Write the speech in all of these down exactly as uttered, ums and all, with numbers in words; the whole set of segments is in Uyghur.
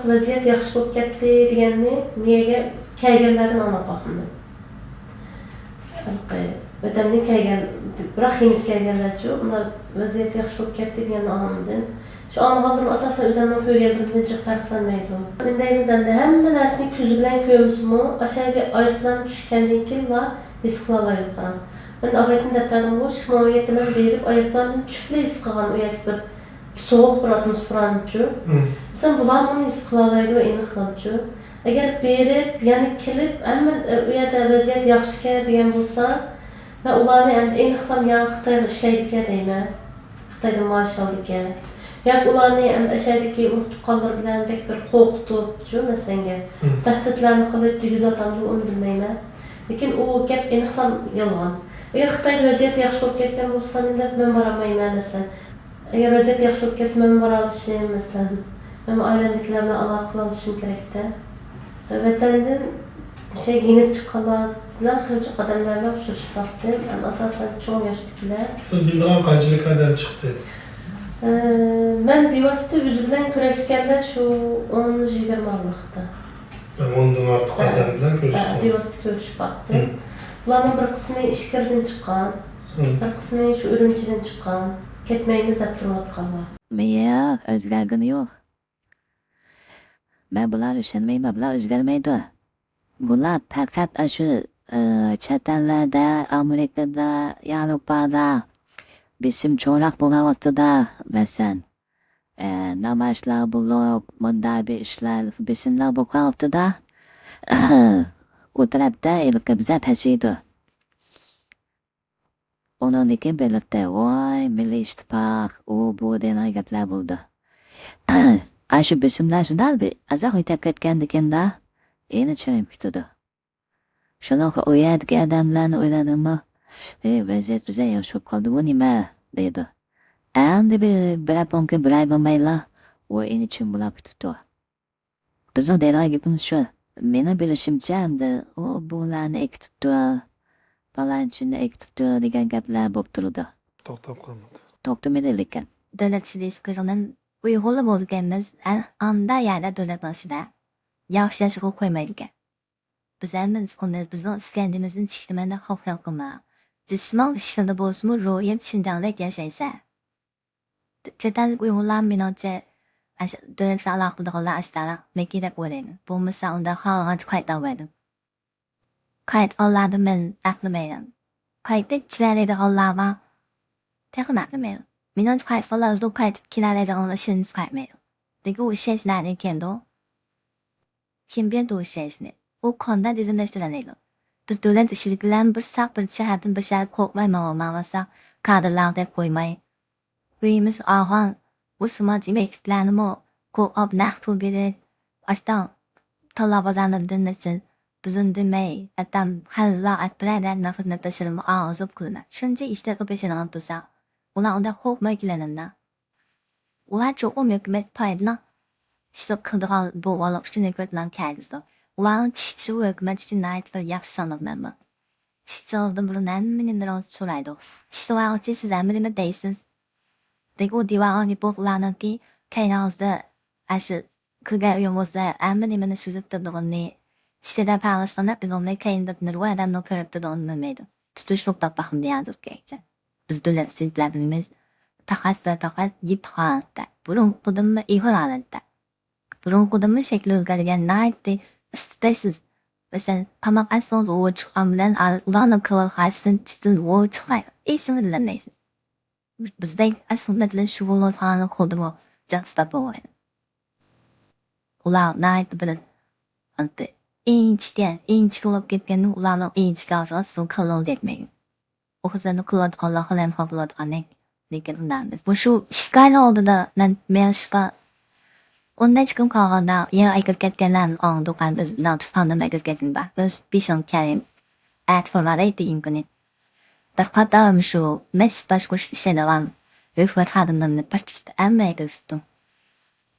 ۋەزىيەت ياخشى بولۇپ كەتتى دېگەننى مېيەگە كەلگەنلەردىن ئاڭلاپ باقمىدىم. ۋەتەندىن كەلگەن، بىراق يېنىپ كەلگەنلەرچۇ، ئۇنداق ۋەزىيەت ياخشى بولۇپ كەتتى دېگەننى ئاڭلىمىدىم. شۇ ئاڭلىغانلىرىم ئاساسەن ئۆزۈمنىڭ كۆرگەنلىرىمدىن جىق پەرقلەنمەيدۇ. نېمە دەيمىز ئەمدى، ھەممە نەرسىنى كۆزى بىلەن كۆرمىسىمۇ، ئاشۇ يەرگە ئايروپىلان چۈشكەندىن كېيىنلا ھېس قىلالايدۇ، قاراڭ. مەن ئاۋايتىن دەپ بەردىمغۇ، ئىككى مىڭ ئون يەتتە مەن بېرىپ ئايروپىلاندىن چۈشۈپلا ھېس قىلغان ئۇ يەردە بىر سوغۇق بىر ئاتموسفېرانىچۇ. مەسىلەن، بۇلار بۇنى ھېس قىلالايدۇ، ئېنىقلامچۇ. ئەگەر بېرىپ، يەنە كېلىپ، ھەممە، ئە، ئۇ يەردە ۋەزىيەت ياخشىكەن دېگەن بولسا، مەن ئۇلارنى ئەمدى ئېنىقلام يا خىتايغا ئىشلەيدىكەن دەيمەن. خىتايدىن مائاش ئالىدىكەن. ياكى ئۇلارنى ئەمدى ئەشەدىكى ئۇرۇق تۇغقانلىرى بىلەن بەك بىر قورقۇتۇپچۇ، مەسىلەنگە. تەھدىتلەرنى قىلىپ دېگۈزۈۋاتامدۇ، ئۇنى بىلمەيمەن. لېكىن ئۇ گەپ ئېنىقلام يالغان. ئەگەر خىتايدا ۋەزىيەت ياخشى بولۇپ كەتكەن بولسا، نېمە دەپ مەن بارالمايمەن، مەسىلەن. ئەگەر ۋەزىيەت ياخشى بولۇپ كەتسە، مەنمۇ بارالىشىم، مەسىلەن، مەنمۇ ئائىلەمدىكىلەر بىلەن ئالاقە قىلالىشىم كېرەكتە. ۋەتەندىن شەيگە يېنىپ چىققانلار بىلەن خېلى جىق ئادەملەر بىلەن ئۇچرىشىپ باقتىم. ئەمما ئاساسەن چوڭ ياشتىكىلەر. سىز بىلىدىغان قانچىلىك ئادەم چىقتى؟ ئە، مەن بىۋاسىتە ئۆزى بىلەن كۆرۈشكەندە شۇ ئون يىگىرمە ئارىلىقتا. ئوندىن ئارتۇق ئادەم بىلەن كۆرۈشتىڭىز؟ بىۋاسىتە كۆرۈشۈپ باقتىم. بۇلارنىڭ بىر قىسمى ئىچكىرىدىن چىققان، بىر قىسمى شۇ ئۈرۈمچىدىن چىققان، كەتمەيمىز دەپ تۇرۇۋاتقانلار. ياق، ئۆزگەرگىنى يوق. مەن بۇلارغا ئىشەنمەيمەن، بۇلار ئۆزگەرمەيدۇ. بۇلار پەقەت ئاشۇ، ئى، چەت ئەللەردە، ئامېرىكىدا، ياۋروپادا بېسىم چوڭراق بولغان ۋاقتىدا، مەسىلەن، ئى، نامايىشلار بولۇپ، مۇنداق بىر ئىشلار، بېسىملار بولغان ۋاقتىدا، ئۇ تەرەپتە ھېلىقى بىزە پەسىيدۇ. ئۇنىڭدىن كېيىن بېلىقتە، ۋاي، مىللىي ئىتتىپاق، ئۇ، بۇ دېگەن گەپلەر بولىدۇ. ئاشۇ بېسىملار شۇنداق بىر ئازراق يېتەپ كەتكەندىكىن-دە، يەنە چىڭىپ كېتىدۇ. شۇنىڭغا ئۇ يەردىكى ئادەملەرنى ئويلايدىمۇ، ئى، ۋەزىيەت بىزە ياخشى بولۇپ قالدى، بۇ نېمە؟ دەيدۇ. ئەمدى بىر، بىرەر پونكىت، بىر ئاي بولمايلا، ئۇ يەنە چىڭ بولاپ كېتىپتۇ. بىزنىڭ دەيدىغان گېپىمىز شۇ. مېنىڭ بىلىشىمچە، ئەمدى ئۇ بۇلارنى ئەكېتىپتۇ، پالانچىنى ئەكېتىپتۇ دېگەن گەپلەر بولۇپ تۇرىدۇ. توختاپ قالمىدى. توختىمىدى لېكىن. دۆلەت ئىچىدە ھېس قىلغىنىم ئۇيغۇرلا بولىدىكەنمىز، ئە، ئاندا يەردە دۆلەت باشىدا ياخشى ياشىغىلى قويمايدىكەن. بىز ھەممىمىز ئۇنى بىزنىڭ ئىسكەنجىمىزدىن چىشلىمەندە خاپىلىق قىلما. جىسمىڭ ئىشىكىڭدە بولسىمۇ، روھىيەت ئىشىڭدەڭدەك ياشايسەن. چەت ئەللىك ئۇيغۇرلار مېنىڭچە، ئاشۇ دۆلەت بىلەن ئالاقە قىلىدىغانلار ئاشۇنداق مېكى دەپ ئويلايمەن. بولمىسا ئۇنداق خالىغانچە قايتالايدۇ. قايتقانلاردىن مەن ئەپلىمەيمەن. قايتىپ كېلەلەيدىغانلارغا تېخىمۇ ئەپلىمەيمەن. مېنىڭچە قايتقانلار ئۆزىدۇ قايتىپ كېلەلەيدىغانلار ئىشەنچە قايتمايدۇ. لېكىن ئۇ ئىشەنچ نەدىن كېلىدۇ؟ كىم بېرىدۇ ئۇ ئىشەنچنى؟ ئۇ قانداق جەزملەشتۈرەلەيدۇ؟ بىز دۆلەت ئىچىدىكىلەرمۇ بىر ساق بىر شەھەردىن بىر شەھەرگە قورقماي ماڭالمايۋاتساق، كادىرلارغا دەپ قويماي، ئۆيىمىز ئالغان بۇ سىمان يېمەكلىكلەرنىمۇ قورقۇپ نەق پۇل بېرىپ، ئاشتاڭ تاللا بازارلىرىدىن نەچچە بىزنى دېمەي، ئەتەم خەللا ئەتپىرەدە نەپىس نەپەسلىرىمۇ ئاغزۇپ قىلىمەن. شۇنچە ئىشلارغا پېشىنغان تۇرسا، ئۇلار ئۇنداق قورقماي كېلەلەمدۇ؟ ئۇلار چوقۇم ھۆكۈمەت پايدىنىڭ ئىشلىق قىلىدىغان بولغانلىقى ئۈچۈن ھۆكۈمەت ئۇلارنى كەلگۈزىدۇ. ئۇلارنىڭ چىشى ھۆكۈمەت ئۈچۈن ناھايىتى بىر ياخشى سانىلىدۇ مەنبە. چىشىڭىزدىن بۇرۇن ھەممە نېمىلىرىڭىزنى سورايدۇ. چىش سورايغۇچى سىز ھەممە نېمە دەيسىز. لېكىن ئۇ دېۋالغان گېپى ئۇلارنىڭكى كەينىڭىزدە ئاشۇ كىرگەن ئۆيىڭىزدە ھەممە نېمىنى سۈزۈپ تۇرىدىغىنى، ئىچىدە پەرۋاسىغىنە بىلىڭلار كەينىدە نۇرغۇن ئادەمنىڭ كۆرۈپ تۇرىدىغىنىنى بىلمەيدۇ. تۇتۇشلۇق تاپاقنى ھازىرغىچە. بىز دۆلەت ئىچىدىكىلەر بىلىمىز، پەقەت ۋە پەقەت يېپىق ھالەتتە. بۇرۇنقىدىنمۇ ئېغىر ھالەتتە. بۇرۇنقىدىنمۇ شەكلى ئۆزگەرگەن ناھايىتى ئىسسىق دەيسىز. مەسىلەن، تاماق ئەتسىڭىز ھۇۋا چىققان بىلەن ئۇلارنىڭ كىرىۋالغان خاسىدىن چىتىن ھۇۋا چىقمايدۇ. ئېشىڭىز بىلەن دەيسىز. بىزدەك ئەسلىمە بىلەن شۇغۇللانغانلار قولدىمۇ جان سىتاپ بولمايدۇ. ئۇلار ناھايىتى بىر ئىنچىكە، ئىنچىكە بولۇپ كەتكەندىن ئۇلارنىڭ ئىنچىكە ئالدىغا سىزنىڭ كاللىڭىز يەتمەيدۇ. ئۇ خىزمەتنى قىلىۋاتقانلار خالايمىقان بولىدىغاندەك. لېكىن ئۇنداق ئەمەس. مۇشۇ ئىككى ئاينىڭ ئالدىدا مەن مېڭىشقا ئون نەچچە كۈن قالغاندا يېڭى ئەكىرىپ كەتكەنلەرنى ئاڭلىدۇق ھەم ئۆزىنىڭ تۇغقانلىرىمۇ ئەكىرىپ كەتكەن بار. ئۆز بېشىڭ كەرىم. ئەتە فورمادا ئېيتتى ئىمكىنى. بىر قاتار مۇشۇ مەسچىت باشقۇرۇش ئىشلەيدىغان ھۆكۈمەت خادىملىرىنى بىر تۇتۇپ ھەممە يەرگە تۇتتۇم.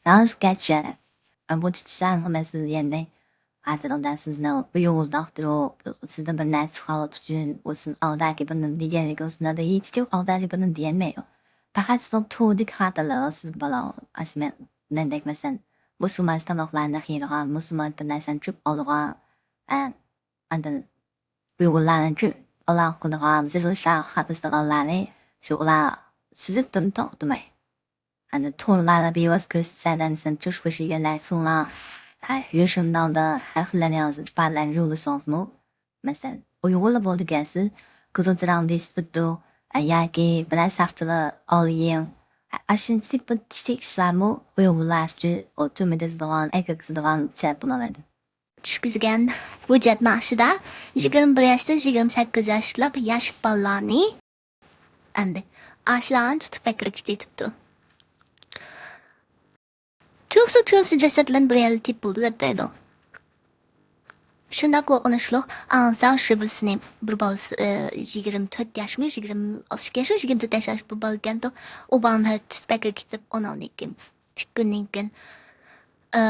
يالغۇز گەپ شۇ يەردە. بۇ تۇتۇشلارغا مەن سىزگە دېگەندەك، ئاتىلىدا سىزنىڭ ئۆيىڭىزنى ئاختۇرۇپ، سىزدىن بىر نەرسە خالىغان ئۈچۈن، ئۇ سىزنى ئالداپ بىر نېمە دېگەنلىكىڭىز، ئۇندا ھېچكىم ئالداپ بىر نېمە دېيەلمەيدۇ. پەقەت سىزنىڭ توردىكى خاتالىقىڭىز سىز بالا، ئاشۇ مەن، مەندەك مەسىلەن، مۇسۇلمانچە تاماقلارنى يەيدىغان، مۇسۇلمانچە بىر نەرسىنى چۈپ ئالىدىغان، ئە، ئاندىن ئۇيغۇرلارنى چۈپ ئالاقە قىلىدىغان، زىرۇرلۇق قاتنىشىدىغانلارنى شۇ ئۇلار سۈزۈپ تۇرۇپ توختىماي. ئاندىن تورلاردا بىۋاسىتە كۆرسىتىشلەردىن سەن چۈش خۇشىگەنلەر شۇڭلار، ھە، يوشۇرۇن ھالدا ھەر خىل يالغۇز ئىپادىلەرنى يوللىسىڭىزمۇ، مەسىلەن، ئۇيغۇرلا بولىدىكەنسىز، گۇزۇلچىراڭ بېسىپتۇ، ياكى بىرەر ساقچىلار ئالىيىڭ، ئاشۇنچىلىك بىر كىچىك ئىشلارمۇ ئۇيغۇرلار ئۈچۈن ئۇ تۈرمىدە بولغان ئەگىكسىدىغان سەۋەب بولالايدۇ. چۈشكۈزگەن ھۆججەت مائاشىدا يىگىرمە بىر ياشتىن يىگىرمە سەككىز ياشلىق ياش بالىلارنى ئەمدى ئاشۇلارنى تۇتۇپ بەكرەك كۈچەيتىپتۇ. تۇيۇقسىز تۇيۇقسىز جەسەتلەرنى بىر يەردە تېپىلدى دەپ دەيدۇ. شۇنداق قورقۇنچلۇق، ئاڭساڭ شۇ بىرسىنى بىر بالىسى، ئى، يىگىرمە تۆت ياشمۇ، يىگىرمە ئىككى ياشمۇ، يىگىرمە تۆت ياش بىر بالا ئىكەنتۇ، ئۇ بالىنى ھەر تۇتۇپ بەكرەك كېتىپ، ئۇنىڭدىن كېيىن ئىككى كۈندىن كېيىن، ئى،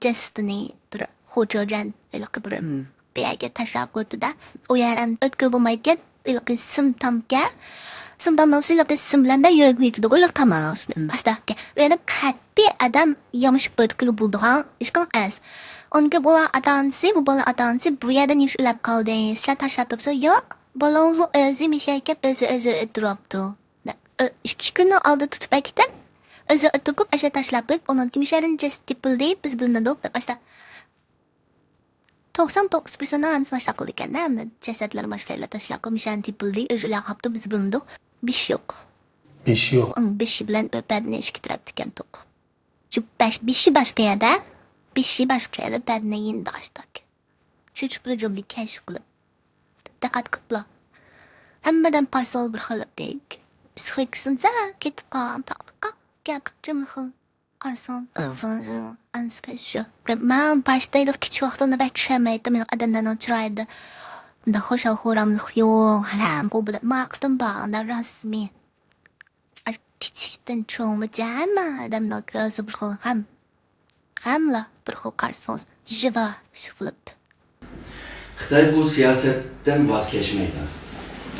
جەسىتىنى بىر خۇچۇجەن ھېلىقى بىر بىر يەرگە تاشلاپ قويدى-دە. ئۇ يەر ئەمدى ئۆتكىلى بولمايدىكەن، ھېلىقى سىمتامكەن. سىمتامنىڭ ئۈستىدە ھېلىقى سىم بىلەن-دە يۆگىنىپ يېتىدىغۇ ھېلىقى تاماق ئۈستىدە. باشتاكى ئۇ يەردە قەتئىي ئادەم يامىشىپ بېرىدىغىلى بولىدىغان ھېچقانداق ئەمەس. ئۇنىڭ كېيىن بۇ ئاتا-ئانىسى، بۇ بالا ئاتا-ئانىسى بۇ يەردە نېمە ئۈچۈن ئۆلۈپ قالدى؟ سىلەر تاشلاپ بېرىپسىلەر؟ ياق، بالىڭىزنىڭ ئۆزى مىشەگە كەپ ئۆزى، ئۆزى ئۆلتۈرۈۋاپتۇ. ئە، ئىككى كۈننىڭ ئالدىدا تۇتۇپ ئەكېتىپ، ئۆزى ئۆلتۈرۈپ ئەشە تاشلاپ بېرىپ، ئۇنىڭ مىشەدىن جەسىتى تېپىلدى، بىز بىلمىدۇق، دەپ ئاشتا. توقسان توققۇز پىرسەنتنىڭ ھەممىسى ئاشتا قىلىدىكەن-دە، ئەمدى جەسەتلەر ماشىنىلار تاشلاپ، مىشەنى تېپىلدى، ئۆزى ئۆلۈپ قاپتۇ، بىز بىلمىدۇق. بىش يوق. بىش يوق. ئۇنىڭ بېشى بىلەن بەدىنى ئىككى تەرەپتىكەن توق. شۇ بەش، بېشى باشقا يەردە، بېشى باشقا يەردە، بەدىنى يېنىدا ئاشتاك. چۆچۈپ بىر جۈملە كەش قىلىپ، دىققەت قىپلا. ھەممىدىن پارسال بىر خىل ئەپتىك. پسىخىكىسىنى سەل كېتىپ قالغان تاقلىققا گەپ قىپ جۈملە خىل. قارىسام، ئەنسىپەس شۇ. مەن باشتا كىچىك ۋاقتىمدا بەك چۈشەنمەيتتىم، مېنىڭ ئادەملەرنىڭ چىرايىدا ئۇنداق خۇشال-خۇراملىق يوق، ھەم بۇ بىلەن ماقۇلدىن بار، ئۇنداق رەسمىي. كىچىكتىن چوڭغىچە ھەممە ئادەمنىڭ كۆزى بىر خىل غەم. غەملا بىر خىل قارىسىڭىز، جىۋا شىفلىپ. خىتاي بۇ سىياسەتتىن ۋاز كەچمەيدۇ.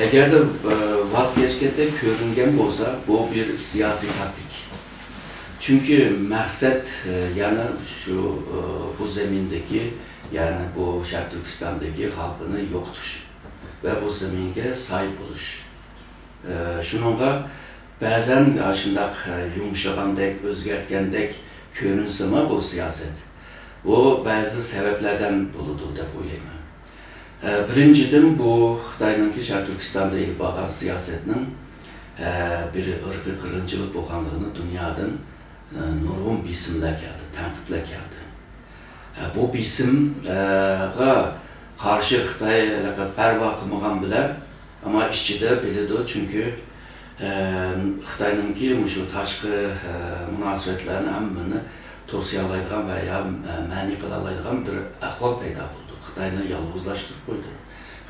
ئەگەردە، ئە، ۋاز كەچكەندەك كۆرۈنگەن بولسا، بۇ بىر سىياسىي تاكتىك. چۈنكى مەقسەت، ئە، يەنى شۇ، ئە، بۇ زېمىندىكى، يەنى بۇ شەرقىي تۈركىستاندىكى خەلقنى يوقىتىش ۋە بۇ زېمىنگە ساھىب بولۇش. ئە، شۇنىڭغا بەزەن ئاشۇنداق، ئە، يۇمشىغاندەك، ئۆزگەرتكەندەك كۆرۈنسىمۇ بۇ سىياسەت، بۇ بەزى سەۋەبلەردىن بولىدۇ دەپ ئويلايمەن. ئە، بىرىنچىدىن، بۇ خىتاينىڭكى شەرقىي تۈركىستاندا ئېلىپ بارغان سىياسەتنىڭ، ئە، بىر ئىرقىي قىرغىنچىلىق بولغانلىقىنى دۇنيادىن، ئە، نۇرغۇن بېسىملەر كەلدى، تەنقىدلەر كەلدى. ئە، بۇ بېسىمغا قارشى خىتاي ھېلىقى پەرۋا قىلمىغان بىلەن، ئەمما ئىچىدە بىلىدۇ، چۈنكى، ئە، خىتاينىڭكى مۇشۇ تاشقى، ئە، مۇناسىۋەتلەرنى ھەممىنى توسىيالايدىغان ۋە يا، ئە، مەنئى قىلالايدىغان بىر ئەھۋال پەيدا بولدى. خىتاينى يالغۇزلاشتۇرۇپ قويدى.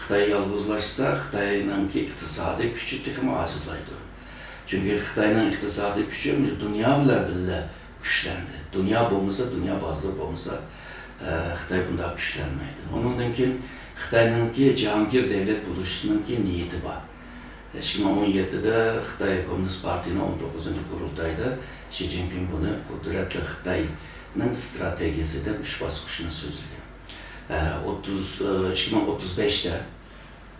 خىتاي يالغۇزلاشسا، خىتاينىڭكى ئىقتىسادىي كۈچى تېخىمۇ ئاجىزلايدۇ. چۈنكى خىتاينىڭ ئىقتىسادىي كۈچى مۇشۇ دۇنيا بىلەن بىللە كۈچلەندى. دۇنيا بولمىسا، دۇنيا بازىرى بولمىسا، ئە، خىتاي بۇنداق كۈچلەنمەيدۇ. ئۇنىڭدىن كېيىن خىتاينىڭكى جاھانگىر دەۋلەت بولۇشنىڭكى نىيىتى بار. ئىككى مىڭ ئون يەتتىدە خىتاي كوممۇنىست پارتىيىنىڭ ئون توققۇزىنچى قۇرۇلتايىدا شى جىنپىڭ بۇنى قۇدرەتلىك خىتاينىڭ ئىستراتېگىيىسى دەپ ئۈچ باسقۇچنى سۆزلىگەن. ئە، ئوتتۇز، ئە، ئىككى مىڭ ئوتتۇز بەشتە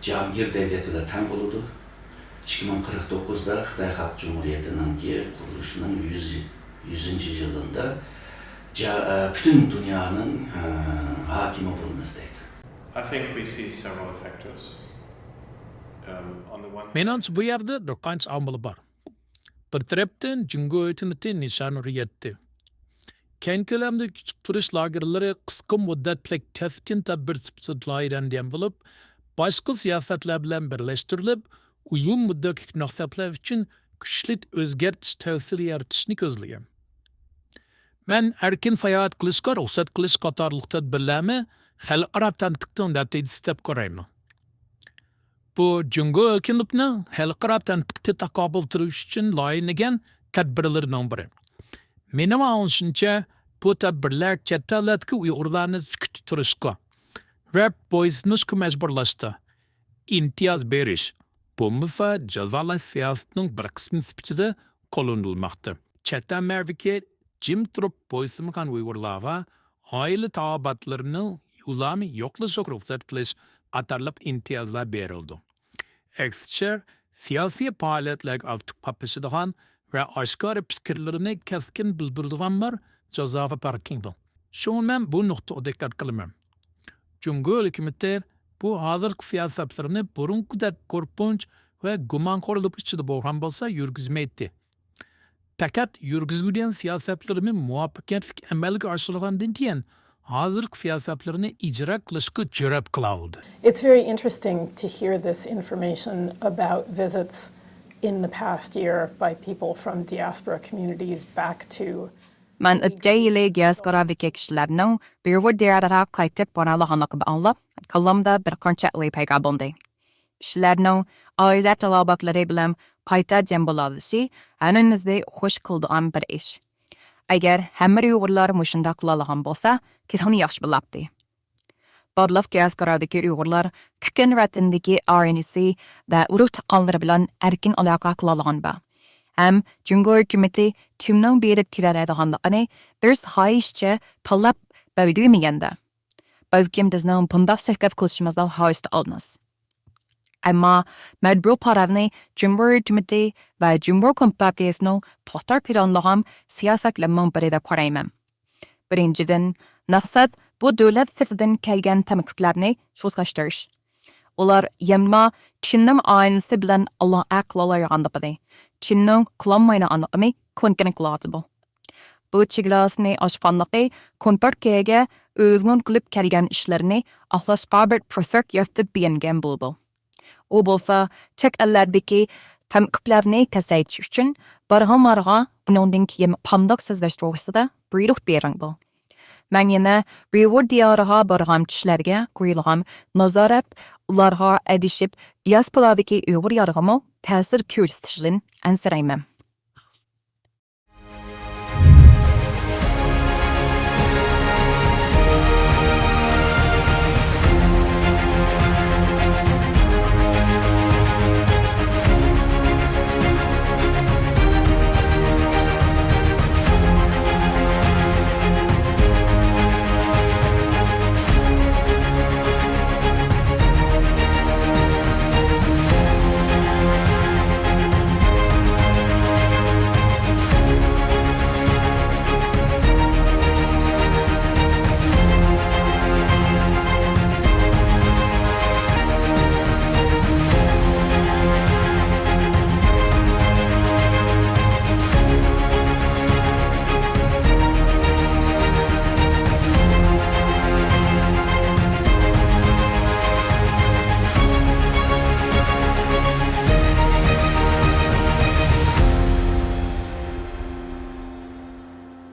جاھانگىر دەۋلەت بىلەن تەڭ بولىدۇ. ئىككى مىڭ قىرىق توققۇزدا خىتاي خەلق جۇمھۇرىيىتىنىڭكى قۇرۇلۇشىنىڭ يۈز، يۈزىنچى يىلىدا جا-، ئە، پۈتۈن دۇنيانىڭ، ئە، ھاكىمى بولىمىز دەيدۇ. I think we see several factors. Um, on the one مېنىڭچە، بۇ يەردە بىر قانچە ئامىل بار. بىر تەرەپتىن، جۇڭگو ھۆكۈمىتى نىشان ئۇرۇۋەتتى. كەڭ كۆلەمدە كۈچلۈك تۇرۇش لاگېرلىرى قىسقا مۇددەتلىك كەسكىن تەدبىر سۈپىتىدە لايىھەلەنگەن بولۇپ، باشقا سىياسەتلەر بىلەن بىرلەشتۈرۈلۈپ، ئۇزۇن مۇددەتلىك مەقسەتلەر ئۈچۈن كۈچلۈك ئۆزگەرتىش تەسىرى يارىتىشنى كۆزلىگەن. مەن ئەركىن ساياھەت قىلىشقا رۇخسەت قىلىش قاتارلىق تەدبىرلەرمۇ خەلقئارا تەنقىدنىڭ نەتىجىسى دەپ قارايمەن. بۇ جۇڭگو ھۆكۈمىتىنىڭ خەلقئارا تەنقىدكە تاقابىل تۇرۇش ئۈچۈن لايىھەلىگەن تەدبىرلىرىنىڭ بىرى. مېنىڭ ئاڭلىشىمچە، بۇ تەدبىرلەر چەت ئەللەردىكى ئۇيغۇرلارنى سۈكۈتتە تۇرۇشقا ۋە بويسۇنۇشقا مەجبۇرلاشتا ئىمتىياز بېرىش، بولمىسا جازالاش سىياسىتىنىڭ بىر قىسمى سۈپىتىدە قوللىنىلماقتا. چەت ئەل مەملىكەت جىم تۇرۇپ بويسۇنمىغان ئۇيغۇرلارغا ئائىلە تاۋابىئاتلىرىنى يوللارنى يوقلىشىغا رۇخسەت قىلىش قاتارلىق ئىمتىيازلار بېرىلىدۇ. ئەكسىچە، سىياسىي پائالىيەتلەرگە ئاكتىپ قاتنىشىدىغان ۋە ئاشكارا پىكىرلىرىنى كەسكىن بىلدۈرىدىغانلار جازاغا تارتىلىدۇ. شۇڭا مەن بۇ نۇقتىغا دىققەت قىلىمەن. جۇڭگو ھۆكۈمىتى بۇ ھازىرقى سىياسەتلىرىنى بۇرۇنقىدەك قورقۇنچ ۋە گۇمانخورلۇق ئىچىدە بولغان بولسا يۈرگۈزمەيتتى. پەقەت يۈرگۈزۈلگەن سىياسەتلىرىنى مۇۋەپپەقىيەتلىك ئەمەلگە ئاشۇرغاندىن كېيىن، ھازىرقى سىياسەتلىرىنى ئىجرا قىلىشقا جۈرئەت قىلالايدۇ. It's very interesting to hear this information about visits in the past year by people from diaspora communities back to مەن ئۆتكەن يىلى دىياسپورادىكى كىشىلەرنىڭ ئۇيغۇر دىيارىغا قايتىپ بارالىغانلىقىنى ئاڭلاپ، كاللامدا بىر قانچە ئوي پەيدا بولدى. كىشىلەرنىڭ ئائىلە تاۋابىئاتلىرى بىلەن قايتا جەم بولالىشى ھەممىمىزنى خۇش قىلىدىغان بىر ئىش. ئەگەر ھەممە ئۇيغۇرلار مۇشۇنداق قىلالىغان بولسا، تېخىمۇ ياخشى بولاتتى. بارلىق دىياسپورادىكى ئۇيغۇرلار پۈتۈن ۋەتەندىكى ئائىلىسى ۋە ئۇرۇق تۇغقانلىرى بىلەن ئەركىن ئالاقە قىلالىغان بار. ھەم جۇڭگو ھۆكۈمىتى كىمنىڭ بېرىپ كېلەلەيدىغانلىقىنى دەرھال ھېچقاچان تاللاپ بەلگىلىمىگەندە، بەلكىم بىزنىڭ بۇنداق تەكلىپ قىلىشىمىزنىڭ ھاجىتى ئالماس. ئەمما مەن بۇ قارارنى جۇڭگو ھۆكۈمىتى ۋە جۇڭگو كومپارتىيىسىنىڭ پۇختا پىلانلىغان سىياسەتلىرىنىڭ بىرى دەپ قارايمەن. بىرىنچىدىن، مەقسەت بۇ دۆلەت سېپىدىن كەلگەن تەنقىدلەرنى سۇسلاشتۇرۇش. ئۇلار يەنىلا كىمنىڭ ئائىلىسى بىلەن ئالاقە قىلالايدىغانلىقىنى، كىمنىڭ قىلالمايدىغانلىقىنى كونكرېت قىلىۋاتىدۇ. بۇ چېگراسىنى ئاشقانلىقى كومپارتىيەگە ئۆزىنىڭ قىلىپ كەلگەن ئىشلىرىنى ئاقلاشقا بىر پۇرسەت يارىتىپ بەرگەن بولىدۇ. ئۇ بولسا چەت ئەللەردىكى تەنقىدلەرنى پەسەيتىش ئۈچۈن بارغانلارغا بۇنىڭدىن كېيىن قانداق سۆزلەش توغرىسىدا بۇيرۇق بېرىدۇ. مەن يەنە ئۇيغۇر دىيارىغا بارغان كىشىلەرگە قويۇلغان نازارەت، ئۇلارغا ئەگىشىپ دىياسپورادىكى ئۇيغۇرلارغىمۇ تەسىر كۆرسىتىشىدىن ئەنسىرەيمەن.